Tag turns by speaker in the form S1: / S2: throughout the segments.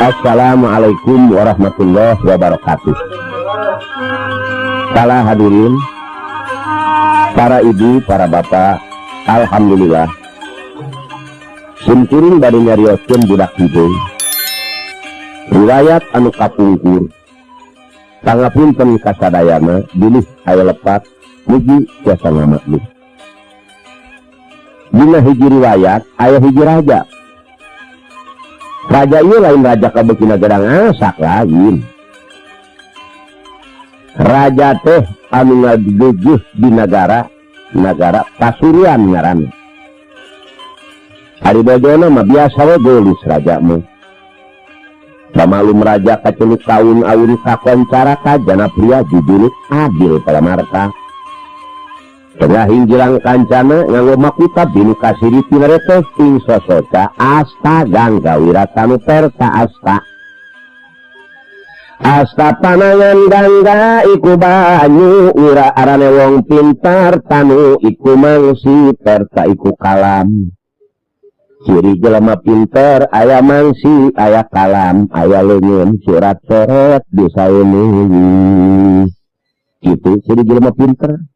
S1: Assalamualaikum warahmatullahi wabarakatuh. Para hadirin, para ibu, para bapak, alhamdulillah. Simkuring bade nyarioskeun budak hideung. Riwayat anu kapungkur. Pangapunten kasadayana bilih aya lepat, mugi tiasa ngamaklum. Dina hiji riwayat aya hiji raja. Raja ieu lain raja kabeukina gedang asak, lain. Raja teh anu ngageugeuh di nagara, nagara Pasuruan ngaranna. Ari bojona mah biasa we geulis raja mah. Pamalum raja kaceluk kaun awun kakoncara kajana pria jujuluk adil pada marta. Tengah hinggilang kancana nganggo makuta binu kasiri tineretes ing sosoca asta gangga wiratanu perta asta. Asta panangan gangga iku banyu wira arane wong pintar tanu iku mangsi perta iku kalam. Ciri jelema pinter aya mangsi aya kalam aya leungeun surat coret bisa ini. Itu ciri jelema pinter.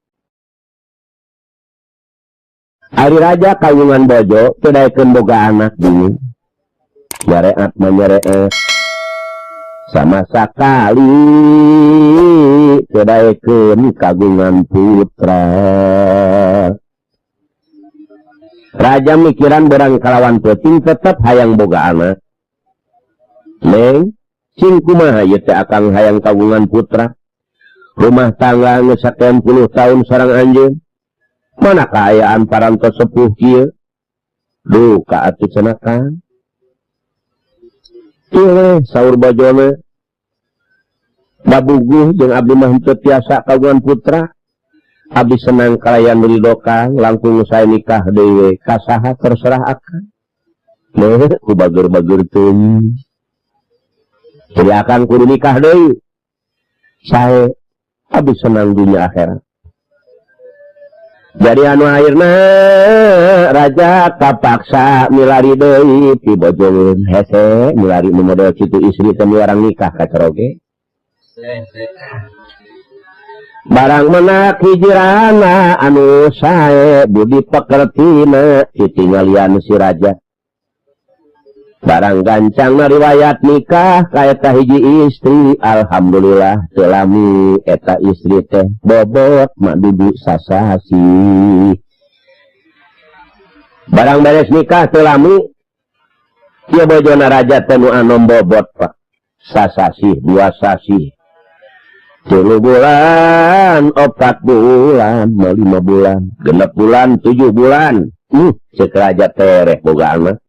S1: Ari raja kayungan bojo teu daekeun boga anak gini. Nyareat mah nyareat. Sama sakali teu daekeun kagungan putra. Raja mikiran berang kalawan peuting tetep hayang boga anak. Neng, cing kumaha ieu teh akang hayang kagungan putra? Rumah tangga geus sakian puluh tahun sareng anjeun. Mana kaayaan parantos sepuh kieu? Duka atuh cenah kan. Ieu saur bojona. Babuguh jeung abdi mah henteu tiasa kagungan putra. Abdi senang kalayan ridho kang langkung saya nikah deui ka saha terserah akang. Meuh ku bager-bager teuing. Jadi akang kudu nikah deui. Sae abdi senang dunia akhirat. Jadi anu akhirna raja kapaksa milari deui ti bojoeun hese milari nu model kitu istri teh miwarang nikah ka caroge. Barang menak hijrana anu sae budi pekertina ditinggalian si raja. Barang gancang riwayat nikah ka eta hiji istri, alhamdulillah teu lami eta istri teh bobot mak dudu sasasi. Barang beres nikah teu lami ieu bojona raja teh nu anom bobot pak sasasi dua sasi 3 bulan 4 bulan 5 bulan 6 bulan 7 bulan. Cek raja tereh boga anak.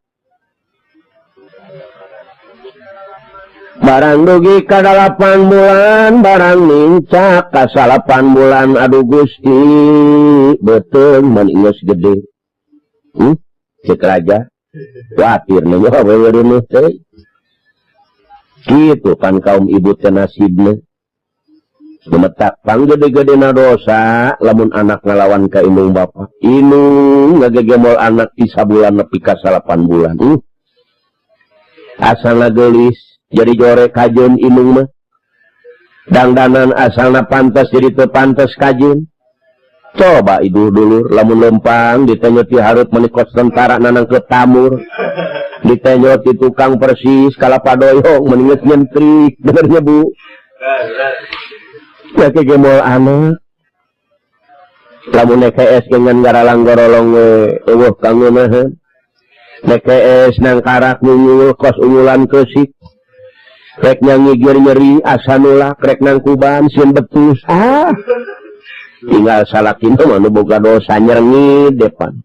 S1: Barang dugi ka 8 bulan, barang nincak ka 8 bulan, aduh Gusti, beuteung mun geus gede. Cek raja, kuatir nu weureuh teh. Kitu pan kaum ibu teh nasibna. Gemetak panggede-gedena dosa lamun anak ngalawan ka indung bapa. Indung ngagegemol anak ti sabulan nepi ka 8 bulan. Asalna geulis jadi jore kajeun indung mah. Dangdanan asalna pantes jadi teu pantes kajeun. Coba ibu dulur lamun lempang ditenyo ti hareup menikot tentara nanang ke tamur. Ditenyo ti tukang persis kalapadoyong meninget nyentrik benernya Bu. Ya kegemol anak. Lamun EKS dengan garalang gorolong we eueuh kangeunaheun. EKS nang karak nyungul kos unggulan keusik. Rek nyangigir nyeri asa nulak rek nang kuban sieun betus. Tinggal salakin mah nu boga dosa nyerengit depan.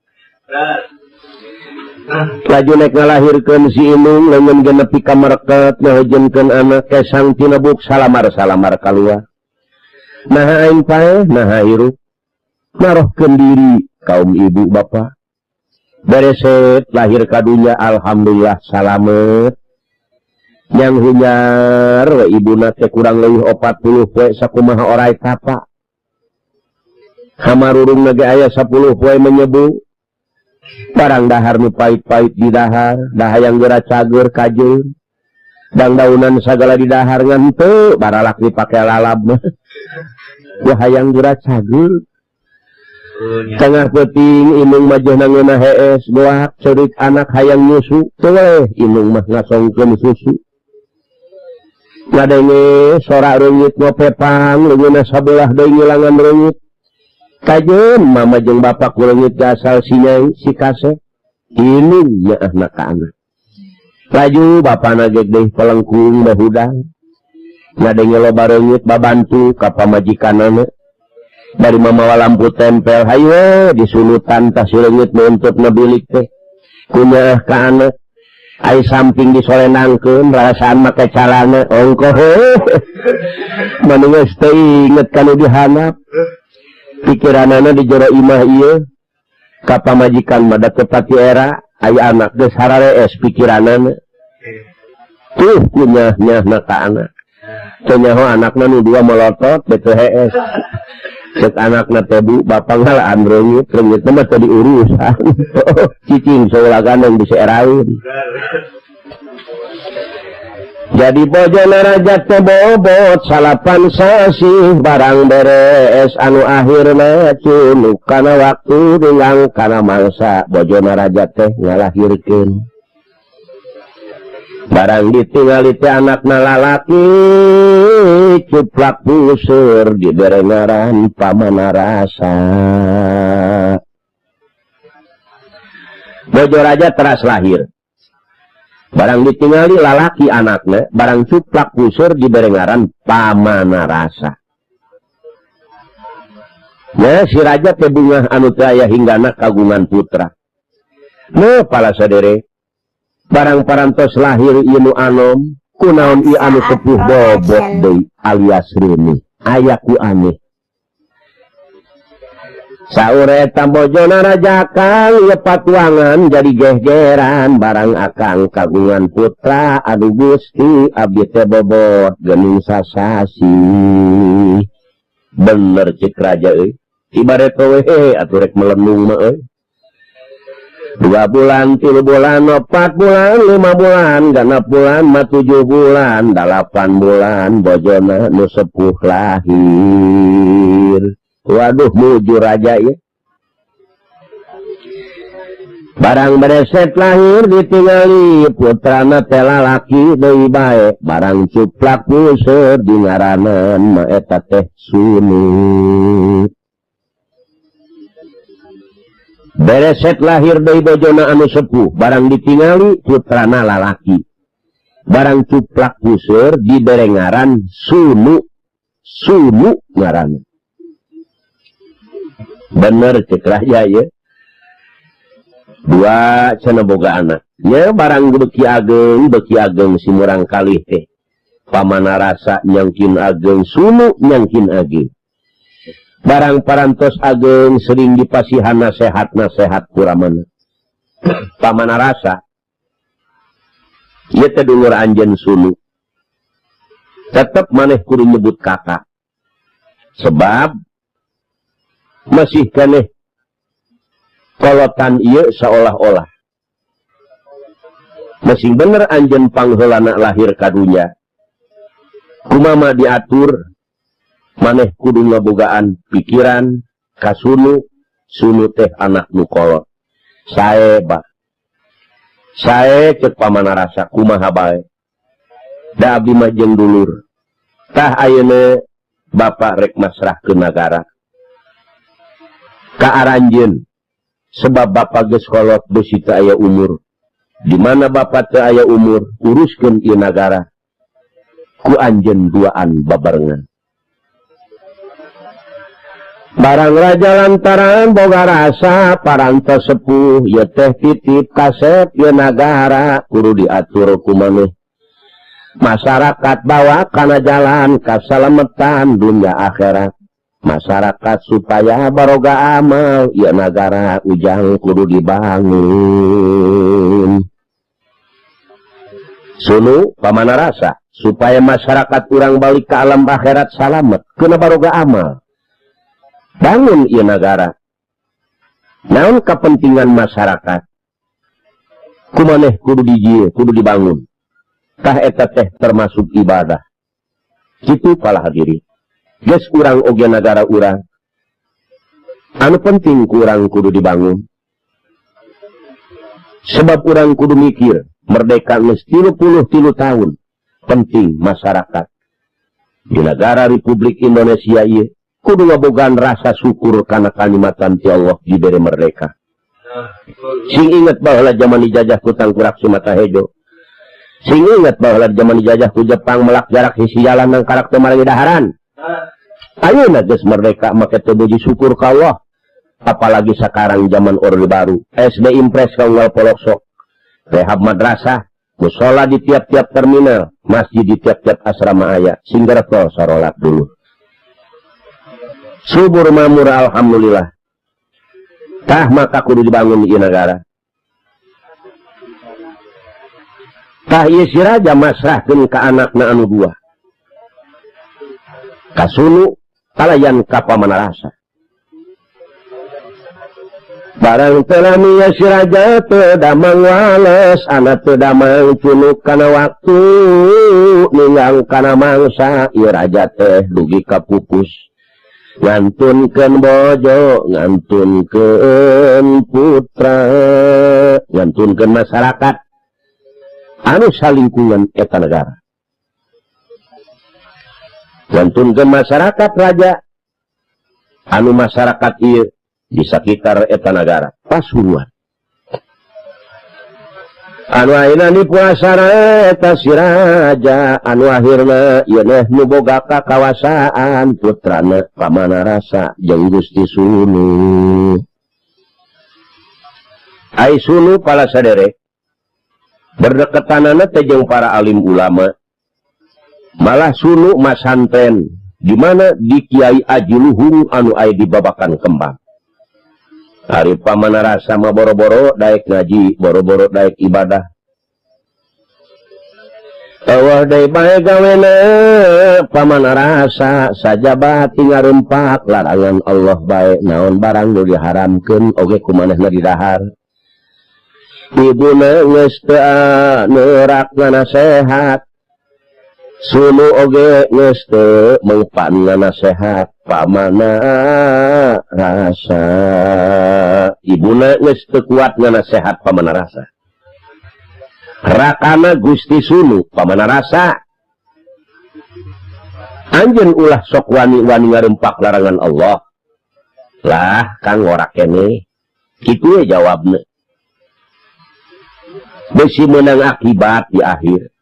S1: Laju nek ngalahirkeun si indung leungeun ge nepi ka mereket ngahojeunkeun anak kesang tinebuk salamar-salamar kaluar. Naha aing paeh naha hirup. Narohkeun diri kaum ibu bapa. Bereset lahir ka dunya alhamdulillah salamet. Yang hunyar we ibuna teh kurang leuwih 40 poe sakumaha orai tapa. Hamarurung ge aya 10 poe menyebu. Barang dahar nu pait-pait di dahar, dahayang geura cager kajeun. Dangdaunan sagala didahar ngan teu baralak dipake lalab mah. Wah hayang geura cageur. Tengah peuting inung mah jeuh nangeunah hees goak ceurik anak hayang nyusu teu we inung mah ngasongkeun susu. Ngadenge sora reungit ngopepang leungeunna sabelah deui ngilangan reungit. Kajeun mama jeung bapak ku reungit gasal si nyai si kasep. Inung nyaahna ka anak. Laju bapana geus deui pelengkung bahudang. Ngadenge loba reungit babantu ka pamajikanana. Bari mamawa lampu tempel hayu we disulutan tah si reungit nuntutna bilik teh. Kunyaah ka anak. Ai samping disolenangkeun rasaan make calana ongkoh heuh. Mani geus teu inget ka nu dihandap. Pikiranana di jero imah ieu ka pamajikan mah da teu pati era ai anak geus hararees pikiranana. Tuh kunyah-nyahna ka anak. Teu nyaho anakna nu dua molotot teu hees. Cek anakna teh bu bapa ngalaan reungit, reungitna mah teu diurusan. Cicing saula gandeng bisa eraeun. Jadi bojona raja teh bobot salapan sasih barang beres anu akhirna cunuk kana waktu dengan kana mangsa bojona raja teh ngalahirkeun. Barang ditingali teh anakna lalaki cuplak puseur dibere ngaran Pamanarasa. Bojo raja teras lahir. Barang ditingali lalaki anakna, barang cuplak puseur dibere ngaran Pamanarasa. Nah, si raja teh bungah anu teu aya hinggana kagungan putra. Nah, pala sadere, barang parantos lahir ieu nu anom, kunaon ieu anu
S2: Saat
S1: sepuh bobot
S2: production.
S1: Deui alias reuneuh, aya ku aneh. Saur eta bojona raja kang ieu patuangan jadi gehgeran barang akang kagungan putra aduh Gusti abdi teh bobot geuning sasasi. Bener cek raja euy. Ibarat we atuh rek melenung mah euy. 2 bulan, 3 bulan, 4 bulan, 5 bulan, 6 bulan, mah 7 bulan, 8 bulan bojona nu sepuh lahir. Waduh mujur raja ya. Barang bereset lahir ditingali putrana teh lalaki deui bae, barang cuplak puseur di ngaranan mah eta teh Sunu. Bereset lahir deui bojona anu sepuh, barang ditingali putrana lalaki. Barang cuplak puseur dibere ngaran Sunu. Sunu ngaran. Bener cek raja ya. 2 cenah boga anak. Ya barang beki ageng si murang kalih teh. Pamanarasa nyangkin ageng, Sunu nyangkin ageng. Barang parantos ageng sering dipasihan nasehat-nasehat kuramana. Pamanarasa ieu teh dulur anjeun Sunu. Tetep maneh kudu nyebut kakak. Sebab masih keneh kolotan ieu seolah-olah masih bener anjeun pangheulana lahir ka dunya. Kumama diatur maneh kudu ngabogaan pikiran ka Sunu, Sunu teh anak nu kolot. Sae ba. Sae cek Pamanarasa kumaha bae. Da abdi mah jeung dulur. Tah ayeuna bapak rek masrahkeun nagara ka aranjeun sebab bapak geus kolot beusi teu aya umur. Di mana bapak teu aya umur, uruskeun ieu nagara ku anjeun duaan babarengan. Barang raja lantaran boga rasa parantos sepuh ieu teh titip kasep ieu nagara kudu diatur ku maneh. Masyarakat bawa kana jalan kasalametan dunia akhirat. Masyarakat supaya baroga amal ieu nagara ujang kudu dibangun. Sunu Pamanarasa supaya masyarakat urang balik ke alam akhirat salamet kena baroga amal. Bangun ieu nagara. Naon kepentingan masyarakat? Kumaneh kudu dijieun, kudu dibangun. Tah eta teh termasuk ibadah. Kitu para hadirin. Geus urang oge nagara urang. Anu penting ku urang kudu dibangun. Sebab urang kudu mikir merdeka geus 33 tahun. Penting masyarakat di negara Republik Indonesia ieu kudu ngabogaan rasa syukur kana kanikmatan ti Allah dibere merdeka. Sing inget baheula zaman dijajah ku tangkurak si mata hejo. Sing inget baheula zaman dijajah ku Jepang melak jarak sisi jalan nang karak teu marangi daharan. Ayeuna geus merdeka make teu puji syukur ka Allah. Apalagi sekarang zaman Orde Baru, SD Impres ka unggal pelosok, rehab madrasah, musola di tiap-tiap terminal, masjid di tiap-tiap asrama aya, sing geretol sarolat dulu. Subur makmur alhamdulillah. Tah maka kudu dibangun di negara. Tah ieu si raja masrahkeun ka anakna anu dua. Kasunu kalayan ka pamanarasa. Barang teu lami si raja teu damang wales, anak teu damang cunuk kana waktu, ninggang kana mangsa ieu raja teh dugi ka pupus. Ngantunkeun bojo, ngantunkeun putra, ngantunkeun masyarakat anu salingkungan eta negara. Ngantunkeun masyarakat raja anu masyarakat ieu di sekitar eta nagara Pasuruan. Anu ayeuna dipuasana eta si raja anu akhirna ieu neh nu boga kakawasaan putrana Pamanarasa jeung Gusti Sunu. Ai Sunu pala saderek berdeketanana teh jeung para alim ulama. Malah Sunu masantren di mana di Kiai Aji Luhung anu aya di Babakan Kembang. Ari Pamanarasa mah boro-boro daek ngaji, boro-boro daek ibadah. Eueuh deui bae gawena Pamanarasa sajaba tingarempak larangan Allah bae naon barang nu diharamkeun oge ku manehna didahar. Ibuna geus teu neurak nganasehat. Sunu oge geus teu mengpan nganasehat Pamanarasa. Ibuna geus teu kuat nganasehat Pamanarasa. Rakana Gusti Sunu Pamanarasa. Anjeun ulah sok wani-wani ngarempak larangan Allah. Lah kang ngorak keneh. Kitu we jawabna. Besi menang akibat di akhir.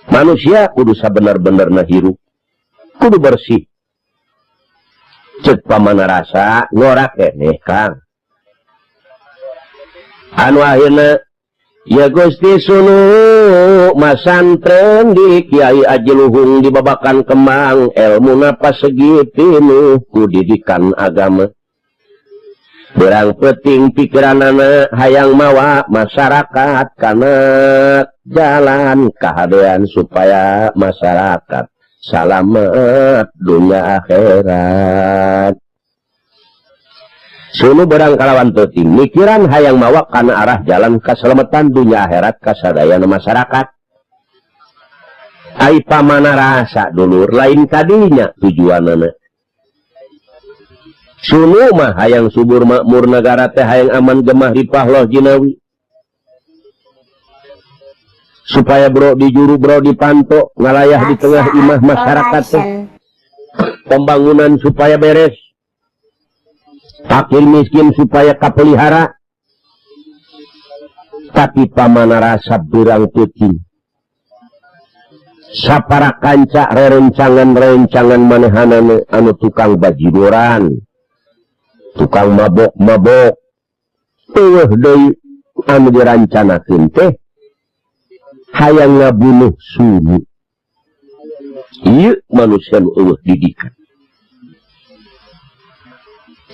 S1: Manusia kudu sabener-benerna hirup, kudu bersih. Cek Pamanarasa ngorak keneh Kang. Anu akhirna ya Gusti Sunu masantren di Kiai Aji Luhung di Babakan Kembang elmuna pasegi pinuh ku didikan agama. Berang penting pikiranana hayang mawa masyarakat kana jalan kahadean supaya masyarakat salamet dunia akhirat. Sunu berang kalawan penting mikiran hayang mawa kana arah jalan keselamatan dunia akhirat kasadayana masyarakat. Ai Pamanarasa dulur lain kadinya tujuanana. Sunu mah hayang subur makmur negara teh hayang aman gemah ripah loh jinawi. Supaya bro di juru bro di panto ngalayah di tengah imah masyarakat teh. Pembangunan supaya beres. Fakir miskin supaya kapelihara. Tapi Pamanarasa berang peuting. Sapara kanca rerencangan-rencangan manehanana anu tukang bajidoran. Tukang mabok-mabok. Eueuh deui anu dirancanakeun teh hayang ngabunuh Sunu. Ieu manusia nu eueuh didikan.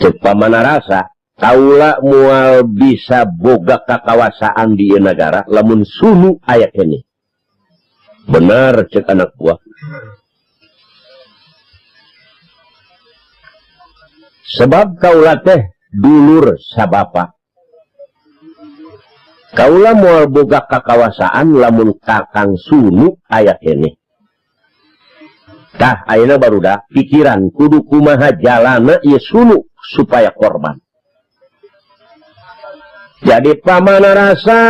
S1: Cek Pamanarasa kaula moal bisa boga kakawasaan di ieu nagara lamun Sunu aya keneh. Benar cek anak buah. Sebab kaula teh dulur sabapa. Kaula moal boga kakawasaan lamun Kakang Sunu aya keneh. Tah ayeuna barudak pikiran kudu kumaha jalana ieu Sunu supaya korban. Jadi pamana rasa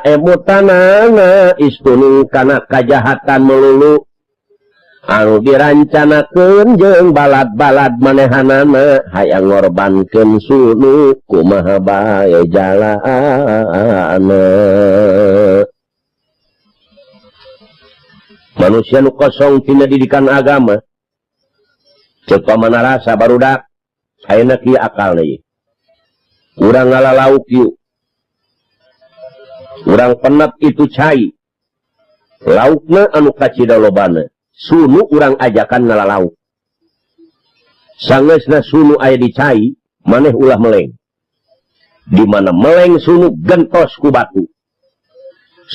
S1: emutanana istunu kana kajahatan melulu anu dirancanakeun jeung balad-balad manehanana hayang ngorbankeun Sunu kumaha bae jalana. Manusia nu kosong tina didikan agama. Ceuk pamana rasa barudak ayeuna kieu akalna ieu. Urang ngalalauk yuk. Urang penat itu cai. Laukna anu kacida lobana. Sunu urang ajakan ngalalauk. Sangeusna Sunu aya di cai, maneh ulah meleng. Di mana meleng Sunu gentos ku batu.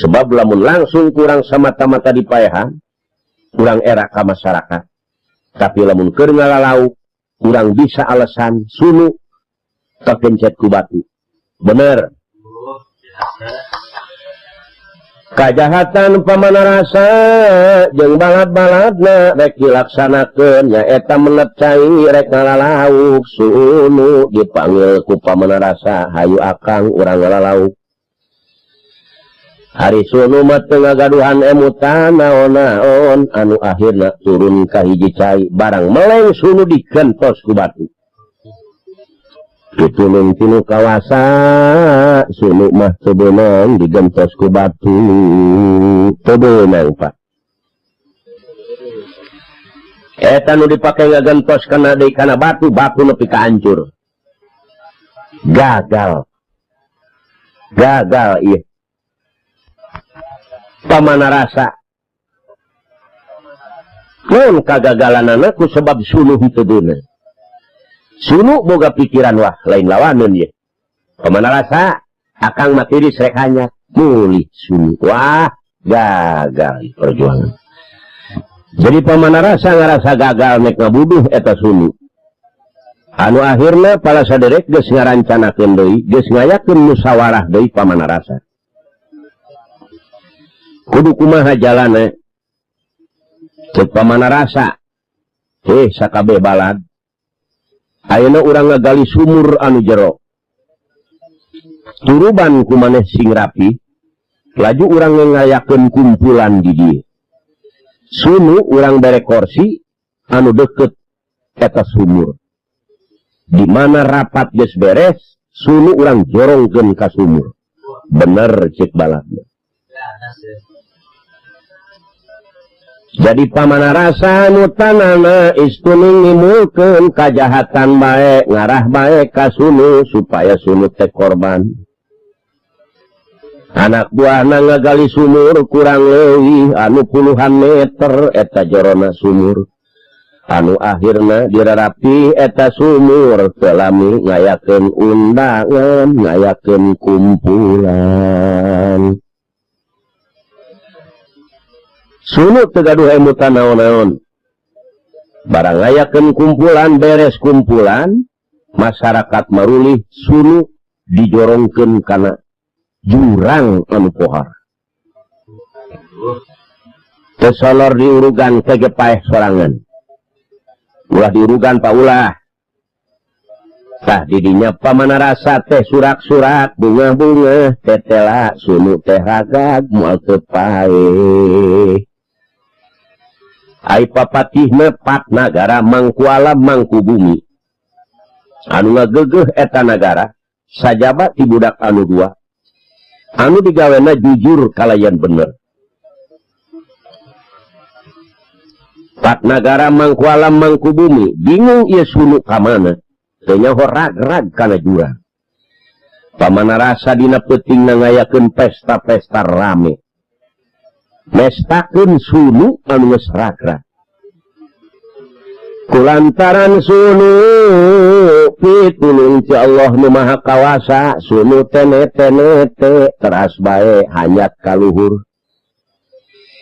S1: Sebab lamun langsung kurang samata-mata dipaehan, kurang era ka masyarakat. Tapi lamun keur ngalalauk, kurang bisa alasan Sunu kakencet ku batu. Bener. Kajahatan pamana rasa jeung balad-baladna rek dilaksanakeun nyaeta menet cai rek ngalalauk Sunu dipanggil ku pamana rasa hayu akang urang ngalalauk. Ari Sunu mah teu ngagaduhan emutan naon-naon anu akhirna turun ka hiji cai barang meleng Sunu digentos ku batu. Ditulung tinu kawasa Sunu mah teu beunang digentos ku batu. Teu beunang Pak. Eta nu dipake ngagentos kana deui kana batu, batu nepi ka hancur. Gagal. Gagal ieu. Pamana rasa. Mun kagagalanana ku sebab Sunu henteu beunang. Sunu boga pikiran wah lain lawaneun ieu. Pamana rasa akang mah tiris rek hanyat mulih Sunu. Wah, gagal perjuangan. Jadi pamana rasa ngarasa gagal nek ngabuduh eta Sunu. Anu akhirna pala saderek geus ngarancanakeun deui, geus ngayakeun musyawarah deui pamana rasa. Kudu kumaha jalana? Ceuk pamana rasa. Sakabeh balad. Ayeuna urang ngagali sumur anu jero. Turuban ku maneh sing rapi, laju urang ngayakeun kumpulan di dieu. Sunu urang bere korsi anu deket eta sumur. Di mana rapat geus beres, Sunu urang jorongkeun ka sumur. Bener ceuk baladna. Jadi pamana rasa nu tanana istuning nimulkeun kajahatan bae ngarah bae ka Sunu supaya Sunu teh korban. Anak buahna ngagali sumur kurang leuwih anu puluhan meter eta jorona sumur. Anu akhirna dirarapi eta sumur teu lami ngayakeun undangan, ngayakeun kumpulan. Sunu teu gaduh emutan naon-naon. Barang ngayakeun kumpulan beres kumpulan, masyarakat marulih Sunu dijorongkeun kana jurang anu pohar. Teu solor diurugan ke gepaeh sorangan. Ulah diurugan pa ulah. Tah didinya pamana rasa teh surak-surak bunga-bunga tetela Sunu teh ragag moal teu paeh. Ai papatihna pat nagara mangkualam mangku bumi. Anu ngagegeuh eta nagara sajaba ti budak anu dua. Anu digawena jujur kalayan bener. Pat nagara mangkualam mangku bumi bingung ieu Sunu ka mana. Teu nyaho rag-rag kana jurang. Pamana rasa dina peutingna ngayakeun pesta-pesta rame. Mestakeun Sunu anu geus ragrag. Kulantaran Sunu pitulung ti Allah nu Maha Kawasa, Sunu tene-tene teras bae hanyat ka luhur.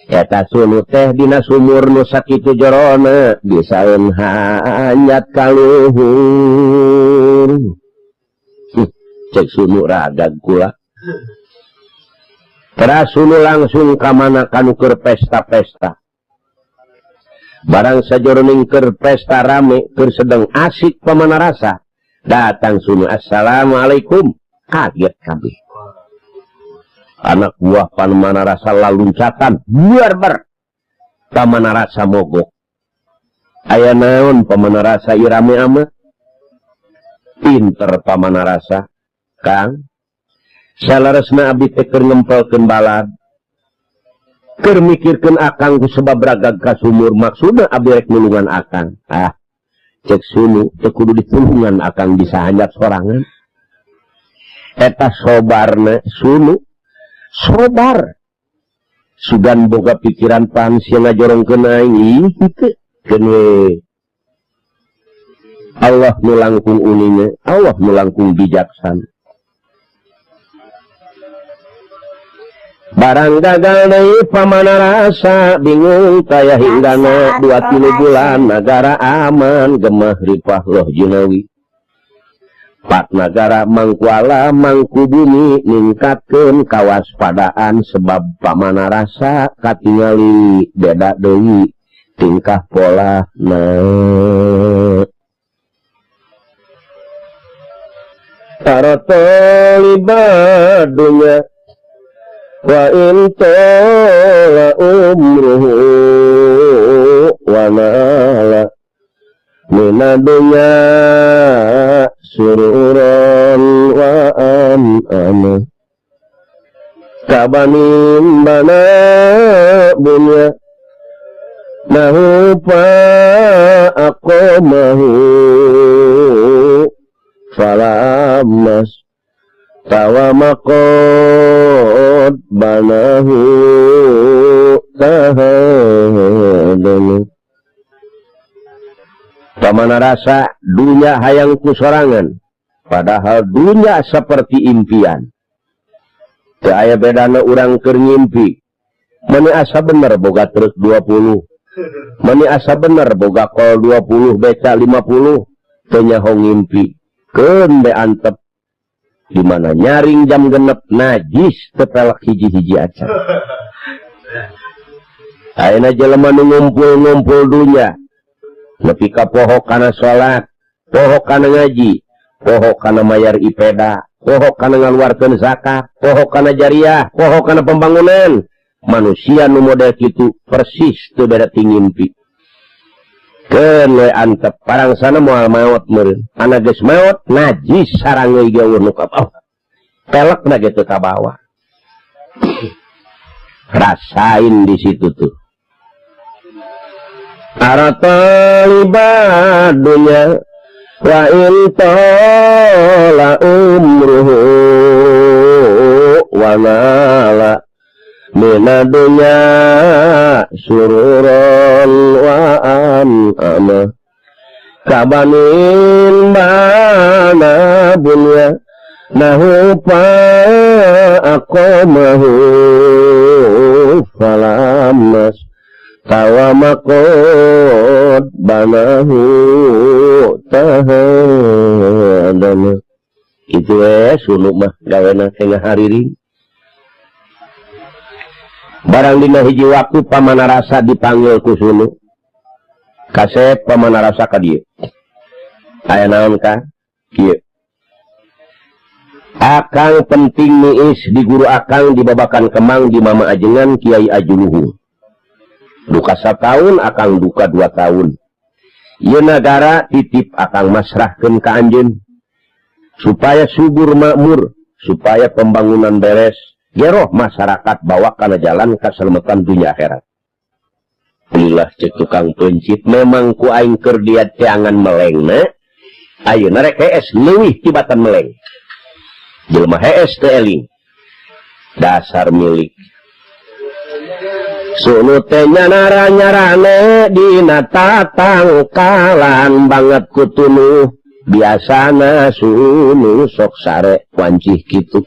S1: Eta Sunu teh dina sumur nu sakitu jorona bisaeun hanyat ka luhur. Cek Sunu ragag kula. Teras Sunu langsung ka mana kanu keur pesta-pesta. Barang sajoroning keur pesta rame keur sedang asik Pamana Rasa, datang Sunu, "Assalamualaikum." Kaget kabeh. Anak buah Pamana Rasa laluncatan, buar ber. Pamana Rasa mogok. "Aya naon, Pamana Rasa, rame amat?" Pinter Pamana Rasa, "Kang, saleresna abdi teh keur ngempelkeun balad. Keur mikirkeun akang ku sebab ragag ka sumur, maksudna abdi rek nulungan akang." "Ah," cek Sunu, "teu kudu ditulungan, akang bisa hanjat sorangan." Eta sobarna Sunu, sobar. Sugan boga pikiran pan sia ngajorongkeun aing, ih kitu keun we. Allah nu langkung uninga, Allah nu langkung bijaksana. Barang gagal deui Pamana Rasa bingung taya hinggana 2-3 bulan nagara aman gemah ripah loh jinawi. Pak nagara Mangkuala Mangkubumi ningkatkeun kawaspadaan sebab Pamana Rasa katingali beda deui tingkah pola. Nah, para dunya wa in tola umruhu wa nala mina dunya sururan wa am ama kabanin bana bunya nahu fa aqamahu falamas tawa maqad banahu tahadana. Pamana Rasa dunia hayang ku sorangan, padahal dunia seperti impian. Teu aya bedana urang keur ngimpi. Mani asa bener boga truk 20, mani asa bener boga kol 20, beca 50, teu nyaho ngimpi. Keun be antep di mana nyaring jam 6 najis tepelak hiji-hiji acan. Ayeuna jelema nu ngumpul-ngumpul dunya nepi ka poho kana salat, poho kana ngaji, poho kana mayar ipeda, poho kana ngaluarkeun zakat, poho kana jariah, poho kana pembangunan. Manusia nu model kitu persis teu beda ti ngimpi. Keun we antep parang sana moal maot meureun. Ana geus maot najis sarang ge eueuh nu ka bawah. Pelekna ge teu kabawa. Rasain di situ tuh. Arata dunya wa in tala umruhu wa nala mina dunya sururan wa am ama kabanin bana bunya nahu pa aqamahu falamas tawa maqad banahu tahadana. Itu Sunu mah gawena teh ngahariring. Barang dina hiji waktu Pamana Rasa dipanggil ku Sunu. "Kasep," Pamana Rasa ka dieu. "Aya naon ka?" "Kieu. Akang penting niis di guru akang di Babakan Kemang di Mama Ajengan Kiai Ajuluhung. Duka satahun akang duka 2 tahun. Ieu nagara titip akang masrahkeun ka anjeun supaya subur makmur, supaya pembangunan beres, geroh masyarakat bawa kana jalan keselamatan dunia akhirat." "Lillah," cek tukang pencit, "memang ku aing keur dia teangan melengna, ayeuna rek hees leuwih tibatan meleng. Jelema hees teu eling. Dasar milik." Sunu teh nyanara nyarane dina tatangkalan banget kutunuh biasana Sunu sok sare wancih kitu.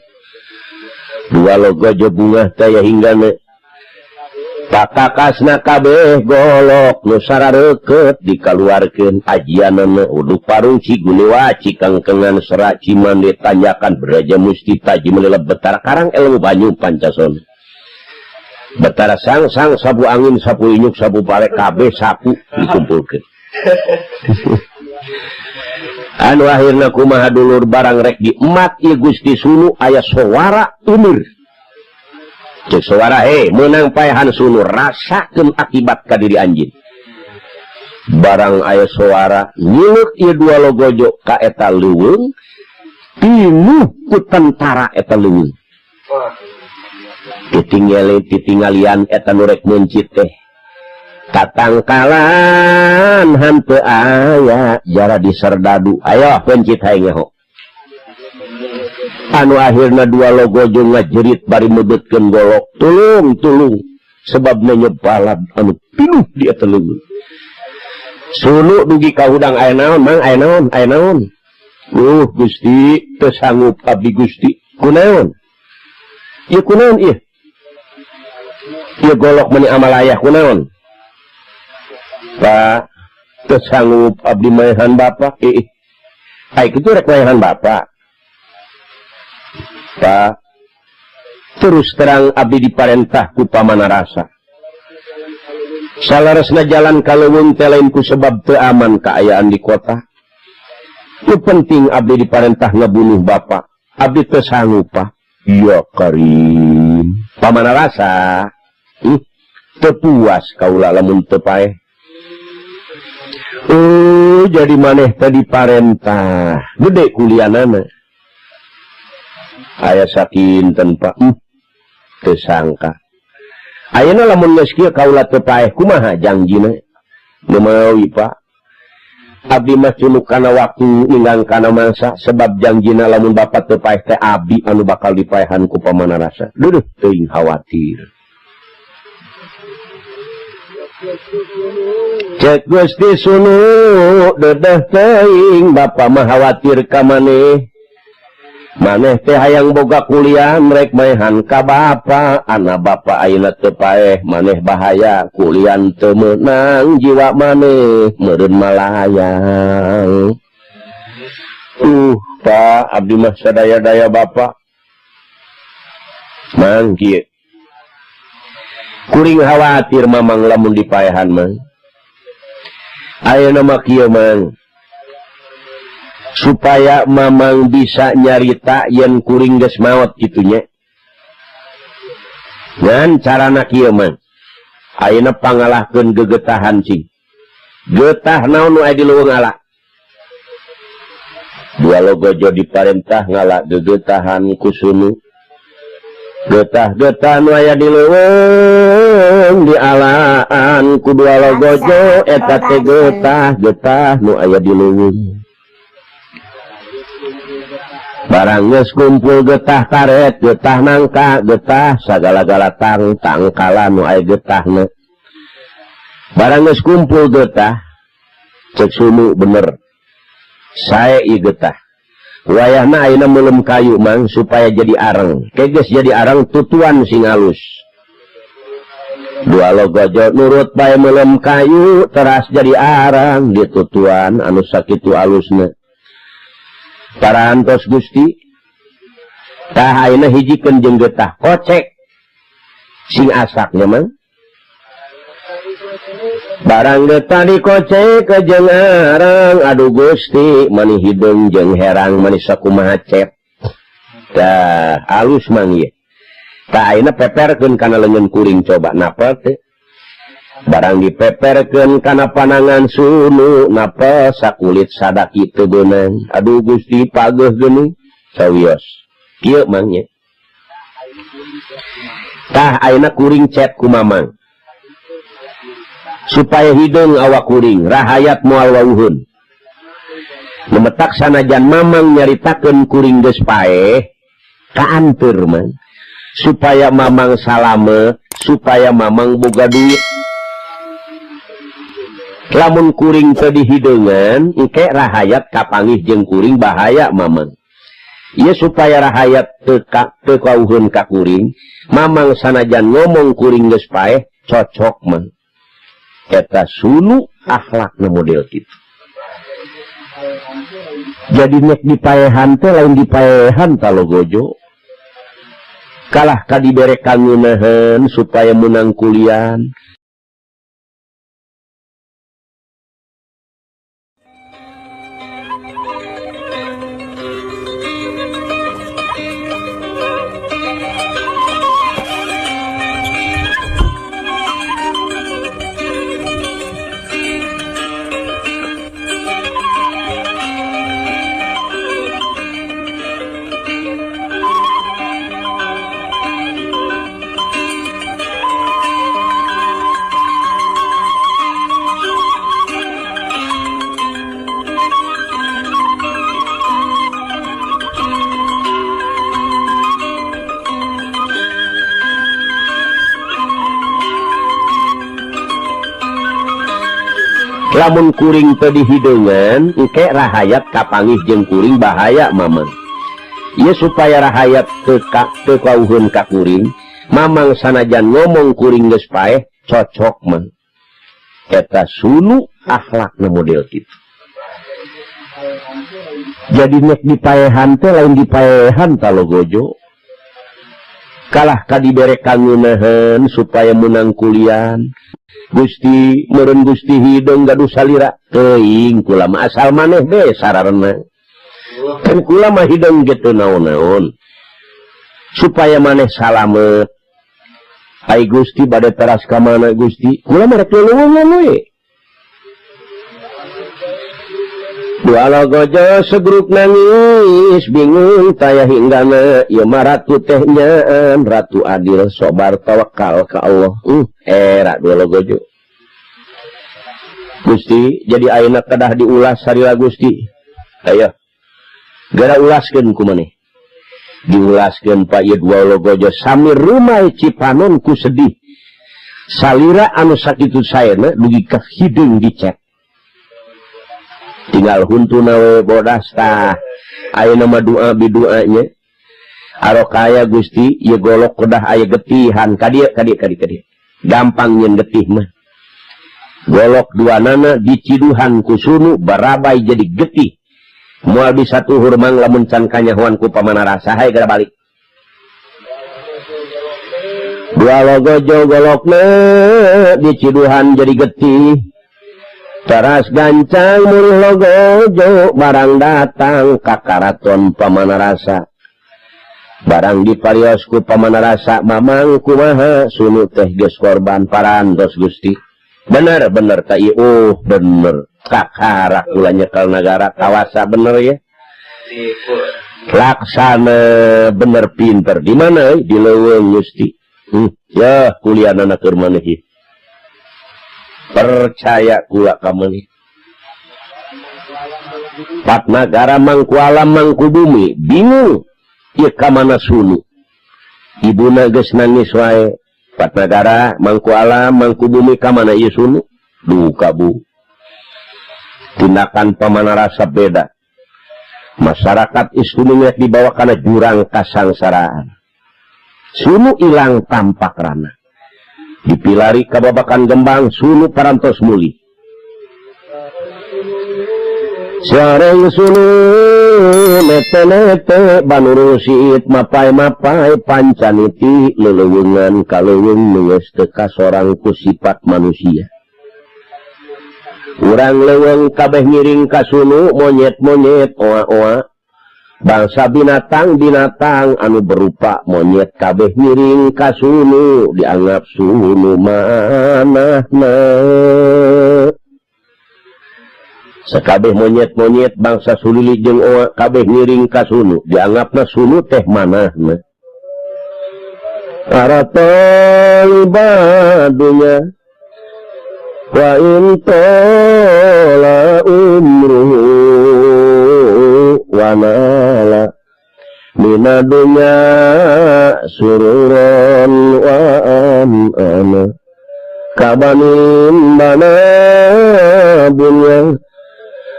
S1: Dua logo jo bunga teh hingga pakakasna kabeh golok nu sarareukeut dikaluarkeun ajianana uduk parungci gunewa cikangkengan serak cimande tanjakan beraja musti taji melelep betar karang ilmu banyu pancasona. Betara sang-sang sapu angin sapu inyuk sapu pale kabeh sapu dikumpulkeun. Anu akhirna kumaha dulur barang rek diemat ieu Gusti Sunu aya sowara umur. Cek sowara he meunang paehan Sunu rasakeun akibat ka diri anjeun. Barang aya sowara nyileuk ieu dua logojo ka eta leuweung pinuh ku tentara eta leuweung. Titinggalian eta nu rek meuncit teh katangkalan hanteu aya jara diserdadu ayo pencit hayang nyaho. Anu akhirna dua logojo ngajerit bari mebeutkeun golok tulung tulung sebabna nyebalad anu pinuh di eta leuweung. Sunu dugi ka hudang aya naon mang aya naon aya naon. Gusti teu sanggup abdi Gusti kunaon? Ieu kunaon ieu? Ieu golok meuni amalayah kunaon? Pak, teu sanggup abdi maehan bapak. Ih. Ai kitu rek maehan bapak. Pak, terus terang abdi diparentah ku pamana rasa. Salaresna jalan ka leuweung teh lain ku sebab teu aman kaayaan di kota. Nu penting abdi diparentah ngabunuh bapak. Abdi teu sanggup, Pak. Ya Karim. Pamana rasa? Teu puas kaula lamun teu paeh. Jadi maneh teh diparentah. Gede kulianana. Aya sakinten Pak. Teu sangka. Ayeuna lamun geus kieu kaula teu paeh kumaha jangjina? Nu mawi Pak. Abdi mah cunuk kana waktu ninggang kana mangsa sebab jangjina lamun bapak teu paeh teh abdi anu bakal dipaehan ku pamana rasa. Duduh teuing khawatir. Cek Gusti Sunu dedeh teuing bapa mah khawatir ka maneh. Maneh teh hayang boga kuliah rek maehan ka bapa, ana bapa ayeuna teu paeh maneh bahaya kuliah teu meunang jiwa maneh meureun malayang. Pak abdi mah sadaya-daya bapa. Mang kieu. Kuring khawatir mamang lamun dipaehan mang. Ayeuna mah kieu mang. Supaya mamang bisa nyarita yen kuring geus maot kitunya. Ngan carana kieu mang. Ayeuna pangalahkeun gegetahan cing. Getah naon nu aya di leuweung ala? Dua logojo diparentah ngala gegetahan ku Sunu. Getah-getah nu aya di leuweung dialaan ku dua logojo eta teh getah-getah nu aya di leuweung. Barang geus kumpul getah karet, getah nangka, getah sagala-gala tangkala nu aya getahna. Barang geus kumpul getah, cek Sunu bener. Sae ieu getah. Wayahna ayeuna meuleum kayu mang supaya jadi areng. Ke geus jadi areng tutuan sing alus. Dua logojo nurut bae meuleum kayu teras jadi arang ditutuan anu sakitu alusna. Parantos Gusti tah ayeuna hijikeun jeung getah kocek sing asaknya mang. Barang getah dikocek ke jeung arang aduh Gusti mani hideung jeung herang mani sakumaha cep. Tah alus mang ieu. Tah ayeuna peperkeun kana leungeun kuring coba napa teh. Barang dipeperkeun kana panangan Sunu napa sakulit sadaki teu beunang. Aduh Gusti pageuh geuning sawios. Kieu mang nya. Tah ayeuna kuring cet ku mamang. Supaya hideung awak kuring rahayat moal wauheun. Lumetak sanajan mamang nyaritakeun kuring geus paeh kaanteur mang. Supaya mamang salame, supaya mamang boga duit. Lamun kuring teu dihideungan engke rahayat kapanggih jeung kuring bahaya mamang. Ieu supaya rahayat teu kauheun ka kuring, mamang sanajan ngomong kuring geus paeh cocok mang. Eta Sunu akhlakna model kitu. Jadi nek dipaehan teh lain dipaehan talogojo. Kalah ka dibere kangeunaheun supaya menang kuliah. Lamun kuring teu dihideungan engke rahayat kapanggih jeung kuring bahaya mamang. Ieu supaya rahayat teu kauheun ka kuring, mamang sanajan ngomong kuring geus paeh cocok mah. Eta sunu akhlakna model kitu. Jadi nek dipaehan teh lain dipaehan talogojo. Kalah ka dibere kangeunaheun supaya menang kuliah. Gusti meureun Gusti hideung gaduh salira teuing kula mah asal maneh be sararena. Kan kula mah hideung ge teu naon-naon. Supaya maneh salamet. Ai Gusti bade teras ka mana Gusti? Kula mah rek leuweungan we. Dua logojo segruk nangis bingung taya hinggana ieu mah ratu teh nyaan ratu adil sobar tawakal ka Allah. Era dua logojo. Gusti jadi ayeuna kedah diulas sarila Gusti. Ayo. Gara ulaskeun ku maneh. Diulaskeun Pak ieu dua logojo samir rumai Cipanon ku sedih. Salira anu sakitu saena dugi ka hideung dicek. Tinggal huntuna we bodas tah. Ayeuna mah doa biduanya. Arokaya Gusti ieu golok kedah aya getihan ka dieu ka dieu ka dieu ka dieu. Gampang nyeun getih mah. Golok duanana diciduhan ku sunu barabai jadi getih. Moal bisa tuhur mang lamun can kanyahoan ku pamanarasa hae geura balik. Dua logojo golokna diciduhan jadi getih. Teras gancang mulih logojo barang datang ka karaton pamanarasa. Barang diparios ku pamanarasa mamang kumaha sunu teh geus korban parantos Gusti. Bener bener ta ieu bener. Kakara kula nyekel nagara kawasa bener ya. Laksana bener pinter di mana di leuweung Gusti. Ya kuliahna keur maneh ieu. Percaya kula ka maneh. Patnagara mangku alam mangku bumi bingung ieu ka mana sunu. Ibuna geus nangis wae. Patnagara mangku alam mangku bumi ka mana ieu sunu? Duka bu. Tindakan pamanarasa beda. Masyarakat istunu dibawa kana jurang kasangsaraan. Sunu ilang tampak rana. Dipilari kababakan gembang sunu parantos muli. Sareng sunu nete-nete banurusit mapai-mapai pancaniti lelewungan kalewung geus teu kasorang ku sifat manusia. Urang leuweung kabeh ngiring ka sunu monyet-monyet oa-oa. Bangsa binatang-binatang anu berupa monyet kabeh ngiring ka sunu dianggap sunu manahna. Sakabeh monyet-monyet bangsa sulili jeung oa kabeh ngiring ka sunu dianggapna sunu teh manahna. Aratol badunya wa in tola umruhu wa nala minadunya sururan wa amana kabanin bana bunya